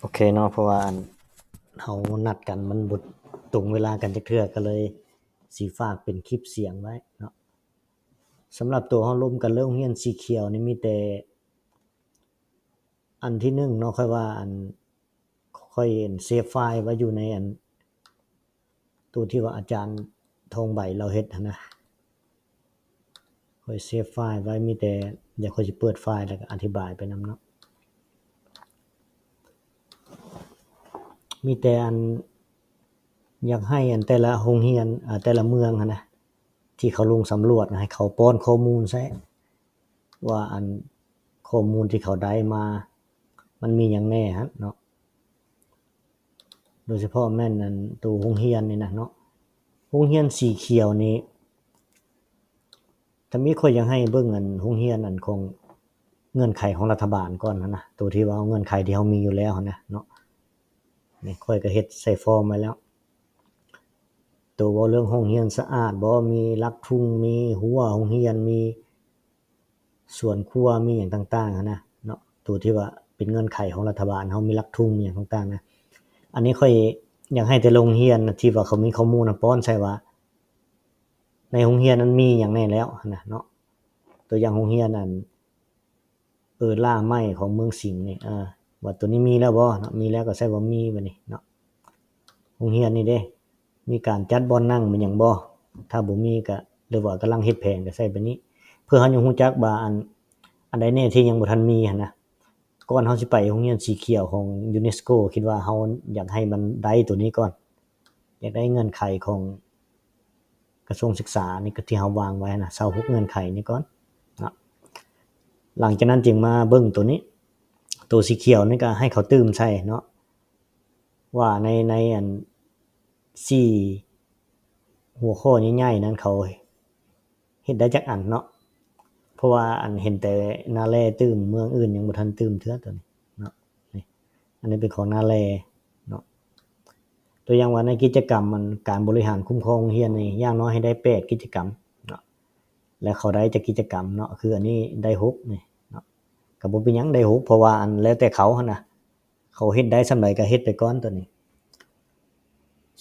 ອເຄເນາະ ເພາະວ່າອັນເຮົານັດກັນມັນບໍ່ຕົງເວລາກັນຈັກເທື່ອ ກໍເລີຍຊິຝາກເປັນຄລິບສຽງໄວ້ເນາະ. ສຳລັບໂຕເຮົາລົມກັນເລື່ອງໂຮງຮຽນສີຂຽວນີ້ ມີແຕ່ອັນທີໜຶ່ງເນາະ ຂ້ອຍວ່າອັນ ຂ້ອຍເຊຟໄຟລ໌ໄວ້ຢູ່ໃນອັນ ໂຕທີ່ວ່າອາຈານທອງໃບລາວເຮັດຫັ້ນນະ ຂ້ອຍເຊຟໄຟລ໌ໄວ້ ມີແຕ່ ດຽວຂ້ອຍຊິເປີດໄຟລ໌ ແລ້ວກໍອະທິບາຍໄປນຳເນາະ. ມີແຕ່ອັນ ຢາກໃຫ້ອັນແຕ່ລະໂຮງຮຽນ ອາ ແຕ່ລະເມືອງຫັ້ນນະ ທີ່ເຂົາລົງສຳຫຼວດນະ ໃຫ້ເຂົາປ້ອນຂໍ້ມູນໃສ່ ວ່າອັນຂໍ້ມູນທີ່ເຂົາໄດ້ມາ ມັນມີຫຍັງແດ່ຫັ້ນເນາະ. ໂດຍສະເພາະແມ່ນອັນໂຕໂຮງຮຽນນີ້ນະເນາະ ໂຮງຮຽນສີຂຽວນີ້ ທຳອິດຂ້ອຍຢາກໃຫ້ເບິ່ງອັນໂຮງຮຽນອັນຂອງເງື່ອນໄຂຂອງລັດຖະບານກ່ອນຫັ້ນນະ ໂຕທີ່ວ່າເງື່ອນໄຂທີ່ເຮົາມີຢູ່ແລ້ວຫັ້ນນະເນາະ. ນີ້ຂ້ອຍກໍເຮັດໃສ່ຟອມໄວ້ແລ້ວ ໂຕເວົ້າເລື່ອງໂຮງຮຽນສະອາດບໍ ມີຫຼັກທຸງ ມີຮົ້ວໂຮງຮຽນ ມີ ສວນຄົວ ມີຫຍັງຕ່າງໆຫັ້ນນະເນາະ ໂຕທີ່ວ່າເປັນເງື່ອນໄຂຂອງລັດຖະບານເຮົາ ມີຫຼັກທຸງ ມີຫຍັງຕ່າງໆນະ. ອັນນີ້ຂ້ອຍຢາກໃຫ້ແຕ່ໂຮງຮຽນນະ ທີ່ວ່າເຂົາມີຂໍ້ມູນນະ ປ້ອນໃສ່ວ່າ ໃນໂຮງຮຽນນັ້ນມີຫຍັງແດ່ແລ້ວຫັ້ນນະເນາະ. ຕົວຢ່າງໂຮງຮຽນອັນ ເອີ ຫຼ້າໄມ້ຂອງເມືອງສິງນີ້ ເອີ ວ່າໂຕນີ້ມີແລ້ວບໍ່ເນາະ ມີແລ້ວກໍໃສ່ວ່າມີ ບາດນີ້ເນາະ. ໂຮງຮຽນນີ້ເດ້ ມີການຈັດບ່ອນນັ່ງແມ່ນຫຍັງບໍ່ ຖ້າບໍ່ມີກໍ ຫຼືວ່າກຳລັງເຮັດແຜນກໍໃສ່ແບບນີ້ ເພື່ອເຮົາຍັງຮູ້ຈັກວ່າອັນ ອັນໃດແດ່ທີ່ຍັງບໍ່ທັນມີຫັ້ນນະ. ກ່ອນເຮົາຊິໄປໂຮງຮຽນສີຂຽວຂອງຢູເນສໂກ ຄິດວ່າເຮົາຢາກໃຫ້ມັນໄດ້ໂຕນີ້ກ່ອນ ຢາກໄດ້ເງື່ອນໄຂຂອງກະຊວງສຶກສານີ້ ກໍທີ່ເຮົາວາງໄວ້ນະ ຊາວຫົກເງື່ອນໄຂນີ້ກ່ອນເນາະ. ຫຼັງຈາກນັ້ນຈຶ່ງມາເບິ່ງໂຕນີ້ ໂຕສີຂຽວນີ້ກໍໃຫ້ເຂົາຕື່ມໃສ່ເນາະ ວ່າໃນ ໃນອັນສີ່ຫົວຂໍ້ໃຫຍ່ໆນັ້ນ ເຂົາເຮັດໄດ້ຈັກອັນເນາະ. ເພາະວ່າອັນເຫັນແຕ່ນາແລຕື່ມ ເມືອງອື່ນຍັງບໍ່ທັນຕື່ມເທື່ອໂຕນີ້ເນາະ. ນີ້ ອັນນີ້ເປັນຂອງນາແລເນາະ. ຕົວຢ່າງວ່າໃນກິດຈະກຳອັນການບໍລິຫານຄຸ້ມຄອງໂຮງຮຽນນີ້ ຢ່າງໜ້ອຍໃຫ້ໄດ້ແປດກິດຈະກຳເນາະ ແລະເຂົາໄດ້ຈັກກິດຈະກຳເນາະ ຄືອັນນີ້ໄດ້ຫົກນີ້ເນາະ. ກໍບໍ່ເປັນຫຍັງໄດ້ຫົກ ເພາະວ່າອັນແລ້ວແຕ່ເຂົາຫັ້ນນະ ເຂົາເຮັດໄດ້ສ່ຳໃດກໍເຮັດໄປກ່ອນໂຕນີ້.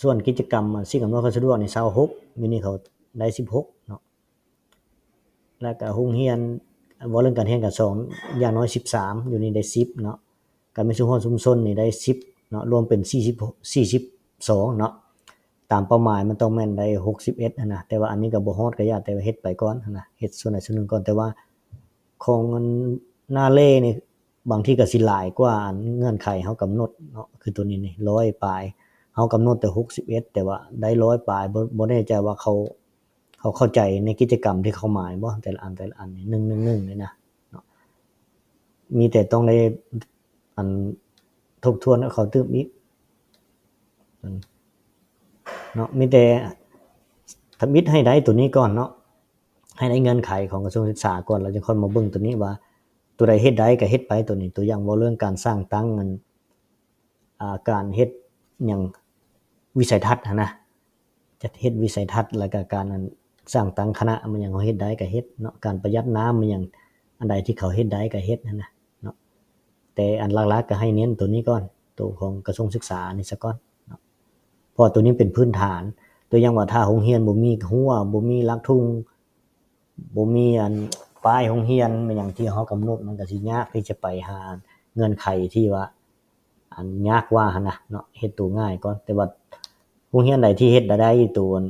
ສ່ວນກິດຈະກຳສິ່ງອຳນວຍຄວາມສະດວກນີ້ຊາວຫົກ ຢູ່ນີ້ເຂົາໄດ້ສິບຫົກເນາະ. ແລ້ວກະໂຮງຮຽນ ເວົ້າເລື່ອງການຮຽນການສອນ ຢ່າງໜ້ອຍສິບສາມ ຢູ່ນີ້ໄດ້ສິບເນາະ. ການມີສ່ວນຮ່ວມຊຸມຊົນນີ້ໄດ້ສິບເນາະ ລວມເປັນສີ່ສິບ ສີ່ສິບສອງເນາະ. ຕາມເປົ້າໝາຍມັນຕ້ອງແມ່ນໄດ້ຫົກສິບເອັດຫັ້ນນະ ແຕ່ວ່າອັນນີ້ກໍບໍ່ຮອດກໍຢ່າ ແຕ່ວ່າເຮັດໄປກ່ອນຫັ້ນນະ ເຮັດສ່ວນໃດສ່ວນໜຶ່ງກ່ອນ. ແຕ່ວ່າຂອງອັນນາເລນີ້ ບາງທີກໍຊິຫຼາຍກວ່າອັນເງື່ອນໄຂເຮົາກຳນົດເນາະ ຄືໂຕນີ້ນີ້ ຮ້ອຍປາຍ ເຮົາກຳນົດແຕ່ຫົກສິບເອັດ ແຕ່ວ່າໄດ້ຮ້ອຍປາຍ ບໍ່ ບໍ່ແນ່ໃຈວ່າເຂົາ ເຂົາເຂົ້າໃຈໃນກິດຈະກຳທີ່ເຂົາໝາຍບໍ່ ແຕ່ລະອັນ ແຕ່ລະອັນນີ້ ໜຶ່ງ ໜຶ່ງ ໜຶ່ງ ນີ້ນະເນາະ. ມີແຕ່ຕ້ອງໄດ້ອັນທົບທວນກັບເຂົາຕື່ມອີກເນາະ. ມີແຕ່ທຳອິດໃຫ້ໄດ້ໂຕນີ້ກ່ອນເນາະ ໃຫ້ໄດ້ເງື່ອນໄຂຂອງກະຊວງສຶກສາກ່ອນ ແລ້ວຈຶ່ງຄ່ອຍມາເບິ່ງໂຕນີ້ວ່າ ໂຕໃດເຮັດໄດ້ກໍເຮັດໄປໂຕນີ້. ຕົວຢ່າງເວົ້າເລື່ອງການສ້າງຕັ້ງອັນ ອ່າ ການເຮັດຫຍັງ ວິໄສທັດຫັ້ນນະ ຈັດເຮັດວິໄສທັດ ແລ້ວກະການອັນສ້າງຕັ້ງຄະນະ ມັນຫຍັງເຮົາເຮັດໄດ້ກະເຮັດເນາະ ການປະຢັດນ້ຳ ມັນຫຍັງ ອັນໃດທີ່ເຂົາເຮັດໄດ້ກະເຮັດຫັ້ນນະເນາະ. ແຕ່ອັນຫຼັກໆກະໃຫ້ເນັ້ນໂຕນີ້ກ່ອນ ໂຕຂອງກະຊວງສຶກສານີ້ສາກ່ອນເນາະ ເພາະວ່າໂຕນີ້ເປັນພື້ນຖານ. ຕົວຢ່າງວ່າຖ້າໂຮງຮຽນບໍ່ມີຮົ້ວ ບໍ່ມີຫຼັກທຸງ ບໍ່ມີອັນປ້າຍໂຮງຮຽນ ແມ່ນຫຍັງທີ່ເຮົາກຳນົດ ມັນກໍຊິຍາກທີ່ຈະໄປຫາເງື່ອນໄຂທີ່ວ່າອັນຍາກກວ່າຫັ້ນນະເນາະ ເຮັດໂຕງ່າຍກ່ອນ. ແຕ່ວ່າໂຮງຮຽນໃດທີ່ເຮັດໄດ້ໂຕອັນ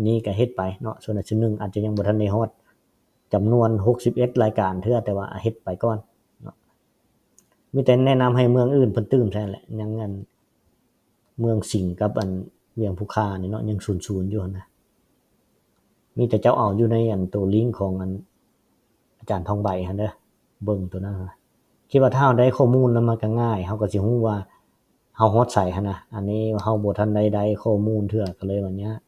ນີ້ກໍເຮັດໄປເນາະ ສ່ວນໃດສ່ວນໜຶ່ງອາດຈະຍັງບໍ່ທັນໄດ້ຮອດຈຳນວນຫົກສິບເອັດລາຍການເທື່ອ ແຕ່ວ່າເຮັດໄປກ່ອນເນາະ. ມີແຕ່ແນະນຳໃຫ້ເມືອງອື່ນເພິ່ນຕື່ມໃສ່ແຫຼະ ຍັງອັນ ເມືອງສິງກັບອັນວຽງພູຄານີ້ເນາະ ຍັງສູນໆຢູ່ຫັ້ນນະ. ມີແຕ່ເຈົ້າເອົາຢູ່ໃນອັນໂຕລິງຂອງອັນອາຈານທອງໃບຫັ້ນເດີ ເບິ່ງໂຕນັ້ນນະ. ຄິດວ່າຖ້າເຮົາໄດ້ຂໍ້ມູນແລ້ວມັນກໍງ່າຍ ເຮົາກໍຊິຮູ້ວ່າເຮົາຮອດໃສຫັ້ນນະ. ອັນນີ້ເຮົາບໍ່ທັນໄດ້ ໄດ້ຂໍ້ມູນເທື່ອ ກໍເລີຍວ່າຍາກ